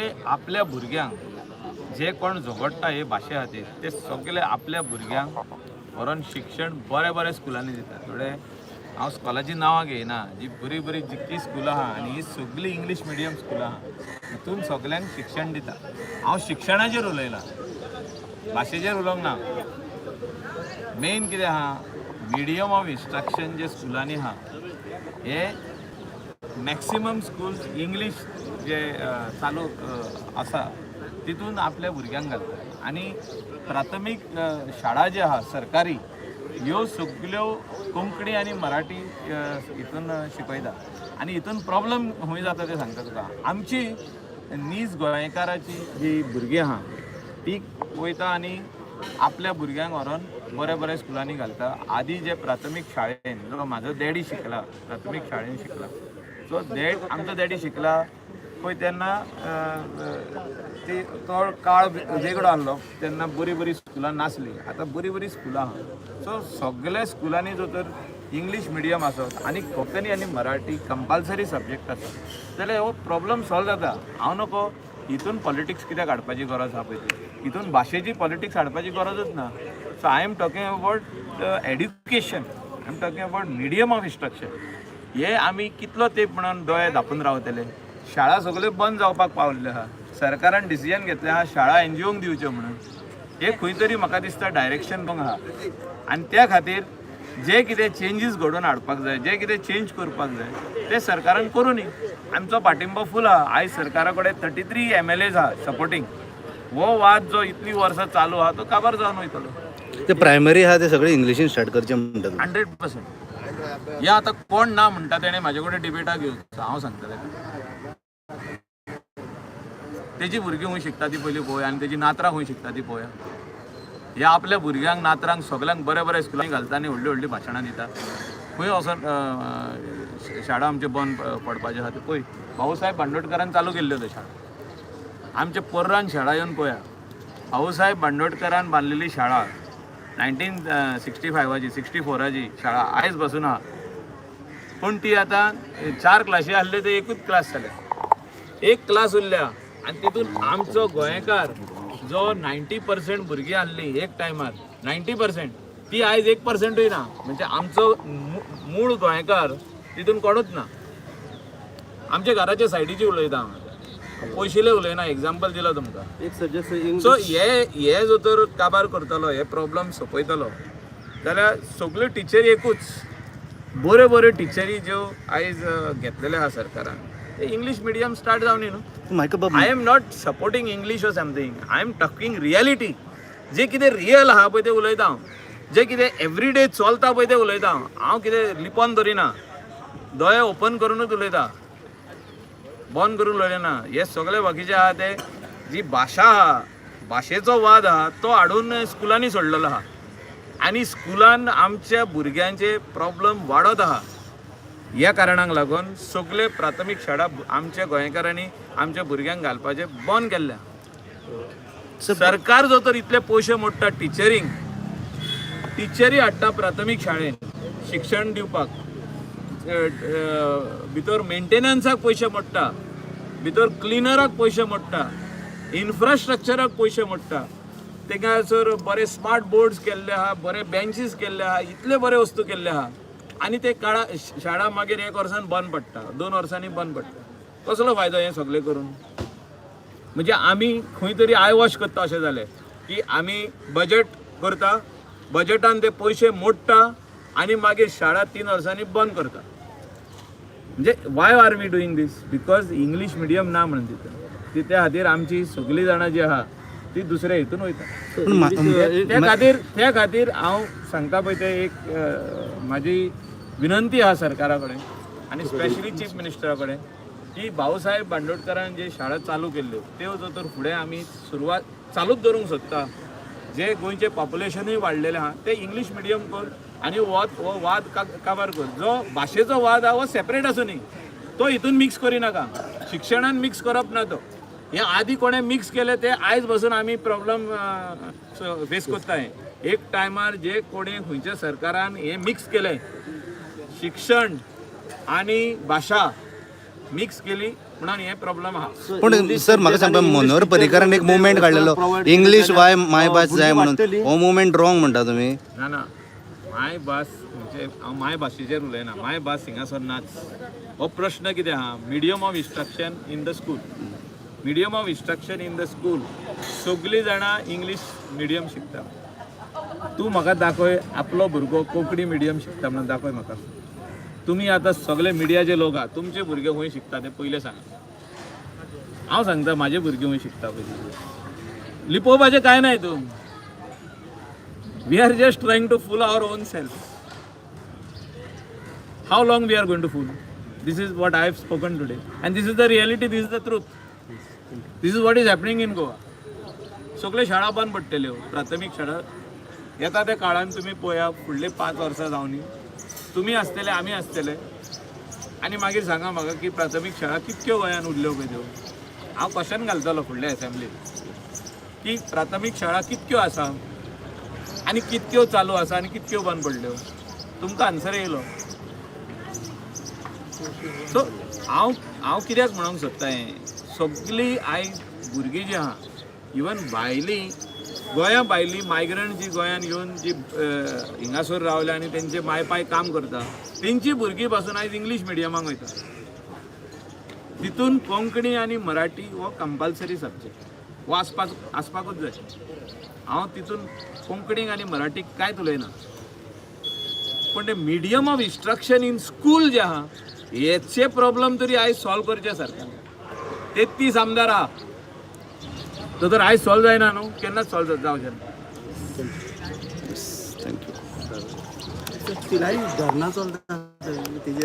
ते आपल्या भुरग्यांक जे कोण झगडटा हे भाशे खातीर ते सगळे आपल्या भुरग्यांक व्हरोन शिक्षण बऱ्या बऱ्या स्कुलांनी दितात. थोडे हांव स्कुलाचीं नांवां घेयना, जी बरीं बरीं जितकीं स्कुलां आहा आनी ही सगळीं इंग्लीश मिडियम स्कुलां आहा, हितून सगल्यांक शिक्षण दिता. हांव शिक्षणाचेर उलयलां, भाशेचेर उलोवंक ना. मेन कितें आहा, मिडियम ऑफ इन्स्ट्रक्शन जे स्कुलांनी आहा, हे मॅक्सिमम स्कूल्स इंग्लीश जे चालू आसा तितून आपल्या भुरग्यांक घालता आनी प्राथमीक शाळा ज्यो आहा सरकारी, ह्यो सगल्यो कोंकणी आनी मराठी हितून शिकयता. आनी हितून प्रॉब्लम खंय जाता तें सांगता तुका. आमची नीज गोंयकाराची जी भुरगीं आहा ती वयता आनी आपल्या भुरग्यांक व्हरोन बऱ्या बऱ्या स्कुलांनी घालता. आदी जे प्राथमीक शाळेन जो म्हाजो डॅडी शिकला, प्राथमीक शाळेन शिकला, सो डॅड, आमचो डॅडी शिकला पळय तेन्ना ती तो काळ वेगळो आहलो. तेन्ना बरीं बरीं स्कुलां नासलीं, आतां बरीं बरीं स्कुलां आहा. सो सगल्या स्कुलांनी जर तर इंग्लीश मिडियम आसत आनी कोंकणी आनी मराठी कंपल्सरी सब्जेक्ट आसत जाल्यार हो प्रॉब्लम सॉल्व जाता. हांव नको हितून पॉलिटिक्स कित्याक हाडपाची गरज आहा पळय ती, हितून भाशेची पॉलिटिक्स हाडपाची गरजच ना. So I am talking about education, I am talking about medium of instruction. हे आमी कितलो तेंप म्हणून दोळे धांपून रावतले? शाळा सगल्यो बंद जावपाक पावल्ल्यो आहा. सरकारान डिसिजन घेतलें आहा शाळा एनजीओंक दिवच्यो म्हणून. हे खंय तरी म्हाका दिसता डायरेक्शन रॉंग आहा आनी त्या खातीर जे कितें चेंजीस घडोवन हाडपाक जाय, जे कितें चेंज करपाक जाय तें सरकारान करूं न्ही. आमचो पाठिंबो फूल आहा. आयज सरकारा कडेन 33 एमएलएज आहा सपोर्टींग. हो वाद जो इतलीं वर्सां चालू आहा तो काबार जावन वयतलो. ते प्रायमरी आहा ते सगळे इंग्लिशीन स्टार्ट करचे म्हणटा तुमी? 100%. हे आतां कोण ना म्हणटा तेणें म्हाजे कडेन डिबेटाक येवचो, हांव सांगता तेका. तेजी भुरगीं खंय शिकता ती पयलीं पळोवया आनी तेजी नातरां खंय शिकता ती पळोवया. हे आपल्या भुरग्यांक, नातरांक सगल्यांक बऱ्या बऱ्या स्कुलांनी घालता आनी व्हडली व्हडली भाशणां दिता. खंय वचोन शाळा आमच्यो बंद पडपाच्यो आहा त्यो पळय. भाऊसाहेब बांदोडकरान चालू केल्ल्यो त्यो शाळा. आमच्या पर्रान शाळा येवन पळया. भाऊसाहेब बांदोडकरान बांदलेली शाळा 1965ची, 64ची शाळा आयज बसून आहा. पूण ती आतां चार क्लासी आहल्यो ते एकूच क्लास जाल्या, एक क्लास उरल्या. आनी तितून आमचो गोंयकार जो 90% भुरगीं आहली एक टायमार, 90%, ती आयज 1%ूय ना. म्हणजे आमचो मूळ गोंयकार तितून कोणूच ना. आमच्या घराच्या सायडीची उलयता हांव, पयशिले उलयना, एग्जाम्पल दिलो तुमकां. एक सजेस्ट. सो हे हे जो तर काबार करतलो, हे प्रॉब्लम सोंपयतलो जाल्यार सगल्यो टिचरी एकूच, बऱ्यो बऱ्यो टिचरी ज्यो आयज घेतलेल्यो आहा सरकारान ते इंग्लीश मिडियम स्टार्ट जावनी न्हू. म्हाका बाब I am not supporting English or something, I am talking reality. जे कितें रियल आहा पळय तें उलयता हांव, जे कितें एवरीडे चलता पळय तें उलयता हांव. हांव कितें लिपोन दवरिना, दोळे ओपन करुनूच उलयता, बंद करून उलयना. हे सगळे बाकीचे आहा ते जी भाशा आहा, भाशेचो वाद आहा तो हाडून स्कुलांनी सोडलेलो आहा आनी स्कुलान आमच्या भुरग्यांचे प्रॉब्लम वाडत आहा. ह्या कारणाक लागून सगळे प्राथमीक शाळा आमच्या गोंयकारांनी आमच्या भुरग्यांक घालपाचें बंद केल्लें. सरकार जो तर इतले पयशे मोडटा टिचरींक, टिचरी हाडटा प्राथमीक शाळेन शिक्षण दिवपाक, अ, अ, भितर मेंटेनन्साक पयशे मोडटा, भितर क्लिनराक पयशे मोडटा, इन्फ्रास्ट्रक्चराक पयशे मोडटा, तेंगासर बरे स्मार्ट बोर्ड्स केल्ले आहा, बरे बेंचीस केल्ले आहा, इतले बरे वस्तू केल्ले आहा आनी ते काळा शाळा मागीर एक वर्सान बंद पडटा, 2 वर्सांनी बंद पडटा. कसलो फायदो हें सगळें करून? म्हणजे आमी खंय तरी I wash करता अशें जालें की आमी बजट करता, बजटान ते पयशे मोडटा आनी मागीर शाळा 3 वर्सांनी बंद करता. म्हणजे why are we doing this? Because English medium ना म्हणून तितून ती त्या खातीर आमची सगळीं जाणां जी आहा ती दुसऱ्या हितून वयता. पूण त्या खातीर हांव सांगता पळय ते एक म्हाजी विनंती आहा सरकारा कडेन आनी स्पेशली चीफ मिनिस्टरा कडेन की भाऊसाहेब बांदोडकरान जे शाळा चालू केल्ल्यो त्यो जर तर फुडें आमी सुरवात चालूच दवरूंक सोदता, जे गोंयचें पॉप्युलेशनूय वाडलेलें आहा ते इंग्लीश मिडियम कर आनी हो वाद काबार कर. जो भाशेचो वाद आहा हो सेपरेट आसूं न्ही, तो हितून मिक्स करिनाका. शिक्षणान मिक्स करप ना तो. हे आदी कोणें मिक्स केलें ते आयज बसून आमी प्रॉब्लम फेस करता. एक टायमार जे कोणें खंयच्या सरकारान हे मिक्स केलें, शिक्षण आनी भाशा मिक्स केली म्हणून. म्हणून हे प्रॉब्लम आहा. पण सर, म्हाका सांगपा, मनोहर पर्रीकारान एक मुवमेंट काडलेलो, इंग्लीश वाय मायभास जाय म्हणून. हो मुवमेंट रॉंग म्हणटा तुमी? ना ना, मायभास म्हणजे हांव मायभाशेचेर उलयना. मायभास हिंगासर नाच. हो प्रश्न कितें आहा, medium of instruction in the school, medium of instruction in the school. सगळीं जाणां इंग्लीश मिडियम शिकता. तूं म्हाका दाखय, आपलो भुरगो कोंकणी मिडियम शिकता म्हणून दाखय म्हाका. तुमी आतां सगळे मिडियाचे लोक आहा, तुमचे भुरगे खंय शिकता ते पयलें सांगा. हांव सांगता म्हाजे भुरगे खंय शिकता पयलीं. लिपोवपाचें कांय ना हितून. We are just trying to fool our own self. How long we are going to fool? This is what I have spoken today. And this is the reality, this is the truth. This is what is happening in Goa. सगळे शाळा बंद पडटल्यो, प्राथमीक शाळा. येता त्या काळान तुमी पळया, फुडले 5 वर्सां जावनी तुमी आसतले, आमी आसतले आनी मागीर सांगा म्हाका की प्राथमीक शाळा कितक्यो गोंयान उरल्यो पळय त्यो. हांव क्वेश्चन घालतलो फुडल्या एसेंब्लीत की प्राथमीक शाळा कितक्यो आसा आनी कितक्यो चालू आसा आनी कितक्यो बंद पडल्यो. तुमकां आन्सर येयलो. सो हांव कित्याक म्हणूंक सोदता हें, सगळीं आयज भुरगीं जीं आहा, इवन भायलीं, गोंया भायलीं मायग्रंट जी गोंयान येवन जी हिंगासर रावल्या आनी तेंचे माय पाय काम करता, तेंची भुरगीं पासून आयज इंग्लीश मिडियमाक वयता. तितून कोंकणी आनी मराठी हो कंपल्सरी सब्जेक्ट हो आसपाकूच जाय. हांव तितून कोंकणीक आनी मराठीक कांयच उलयना, पण ते medium of instruction in school जे आहा, हेचे प्रॉब्लम तरी आयज सॉल्व करचे सरकार. 33 आमदार आहा, तो तर आयज सॉल्व जायना न्हू, केन्नाच सॉल्व जावचें ना. Thank you. तिलारी धरणां चलता तेजेर.